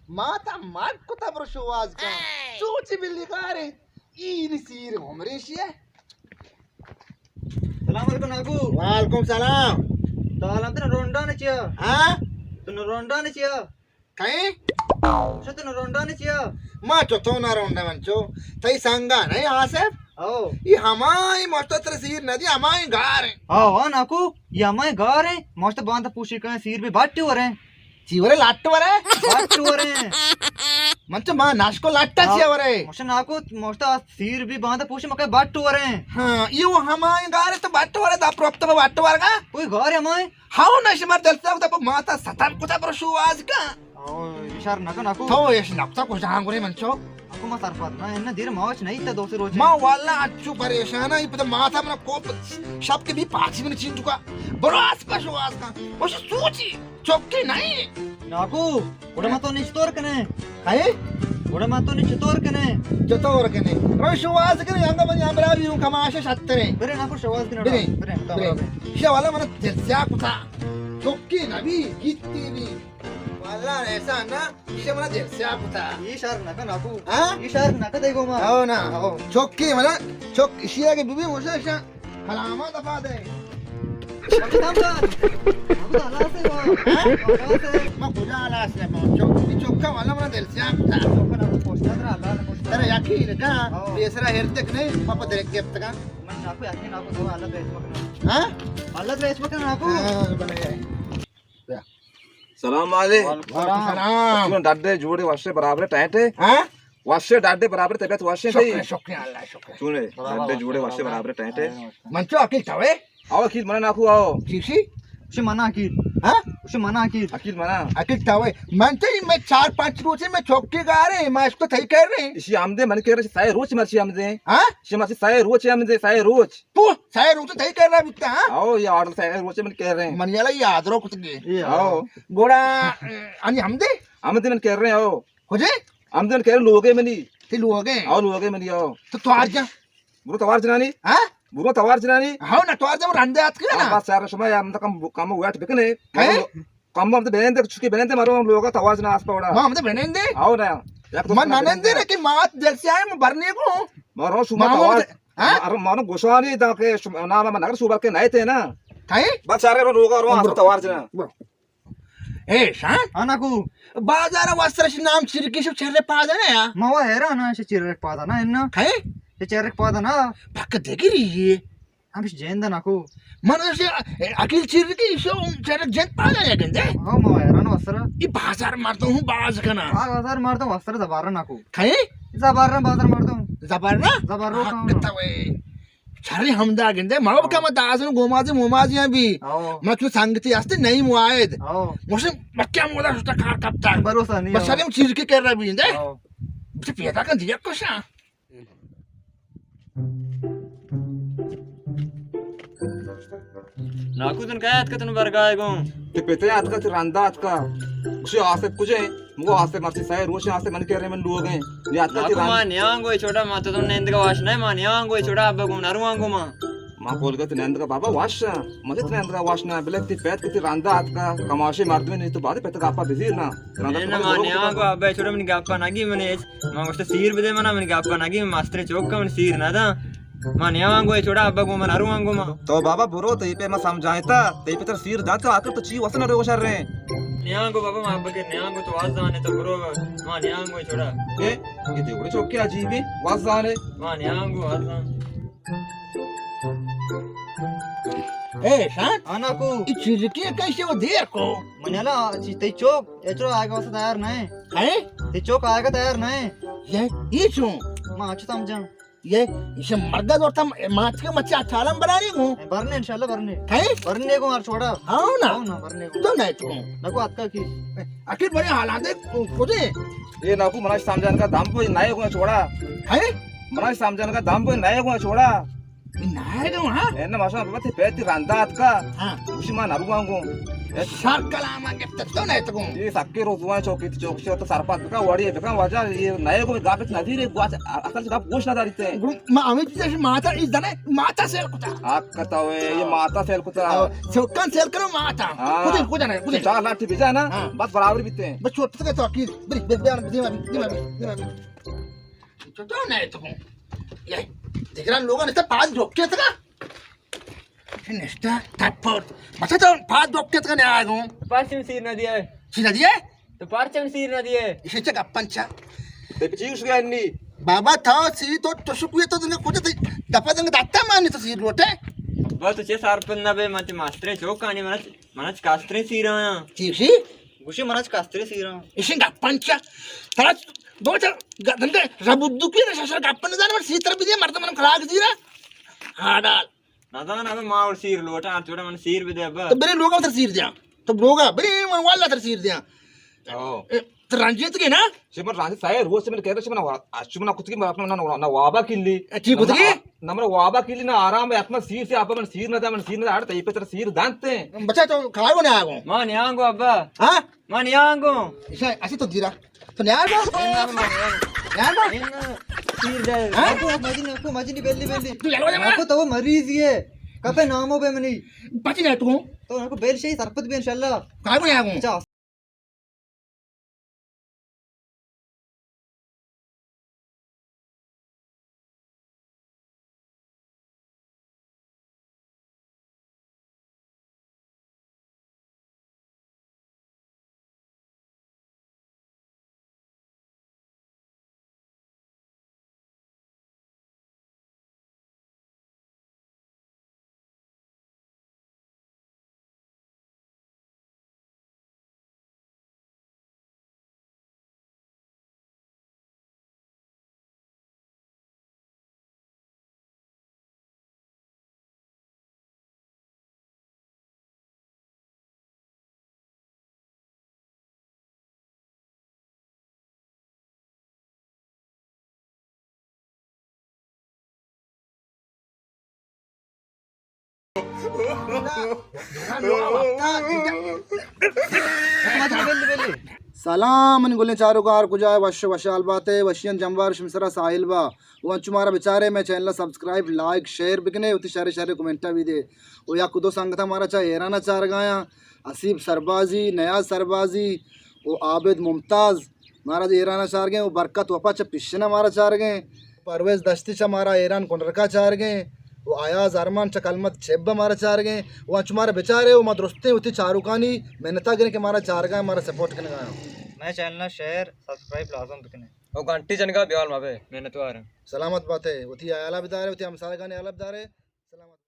ما تا مات کو تا برو شواز کا. چوچی بلی کارے. ای نی سیر عمرے شی ہے. سلام علیکم ناکو. وعلیکم سلام. تو حالا تن رونڈا نے چیا؟ ہاں؟ تن رونڈا نے چیا؟ کئے؟ شو تن رونڈا نے چیا؟ ما چو تو نہ رونڈا من چو. تئی سنگا نہیں آصف؟ او. یہ ہمائی مستر سیر ندی ہمائی گار ہیں. او، ہاں ناکو، یہ ہمائی گار ہیں. مست باندھ پوشی کہیں سیر بھی بٹ ورے. چی ورے؟ لٹ ورے؟ بٹ ورے. من تو ما ناشکو لٹا چیا ورے؟ مشت ناکو، مشت سیر بھی باندھ پوشی مکے بٹ ورے. ہاں، یہ وہ ہمائی گار ہے تو بٹ ورے، دا پروپت بٹ ورگا. کوئی گار ہے ہمائی؟ ہاؤ نہ شمار دلتا ہوتا، پر ماتا ستم کتا پر شو آج کا. او، اشار نکا ناکو. تو ایش نکتا کچھ جہاں گرے من چو. اکو ما سرپد نہ، انہ دیر ما وش نہیں تا دو سے روچ. ما واللہ اچو پریشان ہے، پتہ ماتا منا کوپ شپ کے بھی پاچی من چین چکا. برو آس پاس شو آس کا. وش سوچی. چوکی نہیں. ناکو، گڑا ما تو نی چطور کنے؟ ہائے؟ گڑا ما تو نی چطور کنے؟ چطور کنے؟ رو شواز کنے، انگا من یہاں برا بھی ہوں، کماشے شترے. برے ناکو، شواز کنے، برے، برے، برے. شوالا من دل سیا کتا. چوکی نبی، گیتی بھی. واللہ ایسا نا، اسے من دل سیا کتا. یہ شار نکا ناکو. ہاں؟ یہ شار نکا دے گو ما. او نا. او. چوکی من، چوک اسی آگے بی بی موسا شا. کلاماں دپا دے. کلام دار. ابو تو ہلاس ہے وہ. ہاں؟ ہلاس ہے. ما کجا ہلاس ہے؟ ما چوک، یہ چوکا والا منا دل سیا کتا. چوکا نہ پوچھتا ترا، اللہ نہ پوچھتا. ترا یقین کا؟ ہاں. پیسرا ہر تک نہیں، ما پتہ رکھ گپت کا. من ناکو یقین ناکو تو اللہ تو ایسا کرنا. ہاں؟ اللہ تو ایسا کرنا ناکو. ہاں، بنا جائے. سلام علیکم. وعلیکم السلام. چون ڈاڈے جوڑے وشے برابر ٹائٹ ہے؟ ہاں؟ وشے ڈاڈے برابر طبیعت وشے تئی؟ شکر، شکر اللہ، شکر. چون ڈاڈے جوڑے وشے برابر ٹائٹ ہے؟ من چو عقیل تھا وے؟ آؤ عقیل منا ناکو آؤ. چیشی؟ اسے منا عقیل. ہاں؟ اسے منا عقیل. عقیل منا. عقیل تھا وے. من چو میں چار پانچ روچے میں چوکی گا رہے ہیں، میں اس کو تھئی کر رہے ہیں. اسی ہم دے من کر رہے سائے روچ مرچی ہم دے. ہاں؟ اسی مرچی سائے روچ ہم دے، سائے روچ. پو، سائے روچ تھئی کر رہا بیتا، ہاں؟ آؤ، یہ آرڈر سائے روچ من کر رہے ہیں. من یلا یاد رو کت گے. آؤ. گوڑا، انی ہم دے؟ ہم دے من کر رہے ہیں، آؤ. ہو جے؟ ہم دے من کر رہے ہیں، لوگے منی. تی لوگے؟ آؤ، لوگے منی، آؤ. تو توار جا. برو توار جنانی؟ ہاں؟ برو توار جنانی؟ ہاں، نا توار جا، رندے آت کے نا. بس یار، شما یار، ہم تو کم، کم ویٹ بکنے. ہیں؟ کم ہم تو بہن دے، چکی بہن دے، مارو ہم لوگا توار جنا آس پا وڑا. ما ہم تو بہن دے؟ آؤ نا. من ننندے نا کہ مات دل سے آئے، من برنے کو. مارو شما توار. ہاں؟ مارو، مارو گوشانی دا کہ شما، نام من نگر شوبر کے نئے تھے نا. کہیں؟ بس سارے رو لوگا رو آس پا توار جنا. اے شان؟ ہاں ناکو. بازار واسرش نام چرکی شو چرے پادا نا یا؟ ما وہ حیران ہاں، چرے پادا نا انا. کہیں؟ چرے پادا نا. پک دگری یہ. ہمش جند ناکو. من اسے عقیل چیر کی شو چرک جند پادا یا گندے. ہاں، ما حیران وسرا. یہ بازار مردم ہوں باز کنا. ہاں، بازار مردم وسرا زبار ناکو. کھے؟ زبار بازار مردم. زبار نا؟ زبار رو حق کھاؤں. توے. چرے ہمدا گندے، ما بکا ما دازن گومازی مومازی ہیں بھی. ہاں. ما تو سنگتی ہستے نہیں معاہد. ہاں. موسم مکہ مودا شتا کار کپتا. بھروسہ نہیں. بس ہاں. سارے ہم چیر کے کر رہا بھی گندے. ہاں. بس پیدا کن دیا کشا. ناکو تن کئے اتکا تن برگائے گوں؟ تی پتے اتکا، تی رندا اتکا. گوشی آصف کجے؟ مگو آصف مرچی سئے روچ آصف من کرے من لوگیں. یہ اتکا تی ناکو رند. ما نیاں گوئے چھوڑا، ما تو تم نندگا واش نہ، ما نیاں گوئے چھوڑا، ابا گوں نرواں گوں ما. ما کولگت نندگا بابا واش، مجھے نندگا واش نہ، بلے تی پت کتی رندا اتکا، کماشے مردمے نہیں تو بعد پت گپا بزیر نا. نہ، نہ، ما نیاں گو ابا چھوڑا منی گپا نگی منی ہچ. ما گوشت سیر بدے منا، منی گپا نگی، من مسترے چوک من سیر نہ داں. ما نیاں گو اے چوڑا ابا گو من ارواں گو ما. تو بابا برو، تئی پہ ما سمجھائیں تا، تئی پہ تر سیر دات تو آخر تو چی وسن رو شر رہے. نیاں گو بابا ما ابا کے نیاں گو تو آز دانے تو برو، ما نیاں گو اے چوڑا. اے، یہ دیوڑے چوک کے عجیب ہے، واز دانے. ما نیاں گو آز دان. اے شان، آنا کو. ای چیز کی کیسے وہ دیر کو؟ منیلا، چی تئی چوک، اے چوڑا آگے واسطے تیار نہیں. ہیں؟ تئی چوک آگے تیار نہیں. یہ، یہ چون؟ ما اچھا سمجھاں. یہ اسے مرگا زورتا مات کے مچے اچھالم برانی گو. برنے انشاءاللہ برنے. ہیں؟ برنے گو ہر چھوڑا. ہاں نا؟ ہاں نا، برنے گو. تو نہیں تو. نکو اتکا کی. اکیل بڑے حالات ہے، کدے؟ یہ ناکو مناش سمجھان کا دم پہ نئے گو چھوڑا. ہیں؟ مناش سمجھان کا دم پہ نئے گو چھوڑا. نہ گوں، ہاں؟ اے نہ ماشاءاللہ، بابا، تئی پت رندا اتکا۔ ہاں۔ گوشی ما نہ بگاں گوں۔ شر کلاما گپت تو نہ اتکوں۔ اے سکے روزوان چوکی، چوکی تو سرپد بکا، وڑی بکا، واجہ، اے نئے گوں گپ نہ دیرے، گواچ، اصل گپ گوش نہ داریتے۔ گڑا ما ہمیں چیز ماتا، اے زنے ماتا سیل کتا۔ حق کتا ہوئے، اے ماتا سیل کتا۔ ہاں، چوکان سیل کرو ماتا۔ ہاں۔ کجا، کجا نہ، کجا؟ چار لاٹھی بجا نا، ہاں۔ بس برابر بیتے ہیں۔ بس چھوٹے سے تو کی، بری، بری، بری، بری، بری، بری۔ چھوٹا نہ اتکوں۔ اے، دیگران لوگان اتا پاد ڈوکے اتکا۔ نشتا، تپور۔ بچا تو پاد ڈوکے اتکا نہ آگوں۔ پرچم سیر نہ دیا ہے۔ سیر نہ دیا ہے؟ تو پرچم سیر نہ دیا ہے۔ اسے چا گپن چا۔ تے پچی اس گیا انی۔ بابا تھا سی تو چشکوی تو دنگا کجا تے دپا دنگا داتا مانی تو سیر لوٹے۔ ابا تو چے سرپد نہ بے، من تے ماسٹرے چوکانی، من، من کاسترے سیر آیا۔ چی سی؟ گوشی من اچ کسترے سیراں۔ ایشی گپن چا؟ ترا دو چا گ-، دندے ربودو کی نہ ششر گپن زان، من سی تر بدی مردم من کلاگ زیرا۔ ہاں ڈال۔ نہ زان ابا ما اور سیر لوٹا، ہر چوڑا من سیر بدے ابا۔ تو بری لوگا تر سیر دیاں۔ تو لوگا بری من والا تر سیر دیاں۔ او۔ اے، تو رنجیت کے نا؟ شی من رنجیت سائے روز سے من کہہ رہا، شی من وا-، اچ من کتگی من اپنا نہ، نہ وابا کلی۔ اچھی نہ کتگی؟ من آ-، نہ من وابا کلی نہ آرام ہے، اتما سیر سے آپا من سیر نہ دا، من سیر نہ دا، ہر تئی پتر سیر دانتے۔ بچا تو کھاگو نہ آگو؟ ما نیانگو ابا۔ ہاں؟ ما نیانگو۔ ایشا، اسی تو دیرا۔ تو نیانگو؟ نیانگو؟ سیر دے۔ ہاں؟ نکو، مجنی، نکو، مجنی، بیلی، بیلی۔ تو یلو جا۔ نکو، تو مریض ہے۔ کپے نامو بے منی۔ پچی نہ تو۔ تو نکو بیل شی سرپد بے انشاءاللہ۔ کھاگو نہ آگو؟ اچھا۔ سلام، منی گلیں چاروکاں، ہر کجا ئے، وش وشحال بات ئے، وشیاں جمبر شمئے سرا ساہیل با۔ و انچو مارا بچارے، مئے چینل ءَ سبسکرائب، لائک، شیئر بکنے، وتی شریں شریں کمنٹاں بھی دے۔ و یک دو سنگتاں مارا چہ ایران ءَ چارگایاں، حسیب سربازی، نیاز سربازی و عابد ممتاز مارا چہ ایران ءَ چارگیں، و برکت وپا چہ پیشن ءَ مارا چارگیں، پرویز دشتی چہ مارا ایران کنرکا چارگیں، و ایاز ارمان چہ کلمت چب ءَ مارا چارگیں۔ و انچو مارا بچارے و ما درستیں وتی چاروکانی منتا گریں کہ مارا چارگایاں، مارا سپورٹ کنگایاں۔ مئے چینل ءَ شیئر، سبسکرائب لازم بکنے۔ او گھنٹی جنگا بیال مبے۔ منتوار۔ سلامت باتے، وتی ہیالا بدارے، وتی ہمسایگانی ہیالا بدارے۔ سلامت۔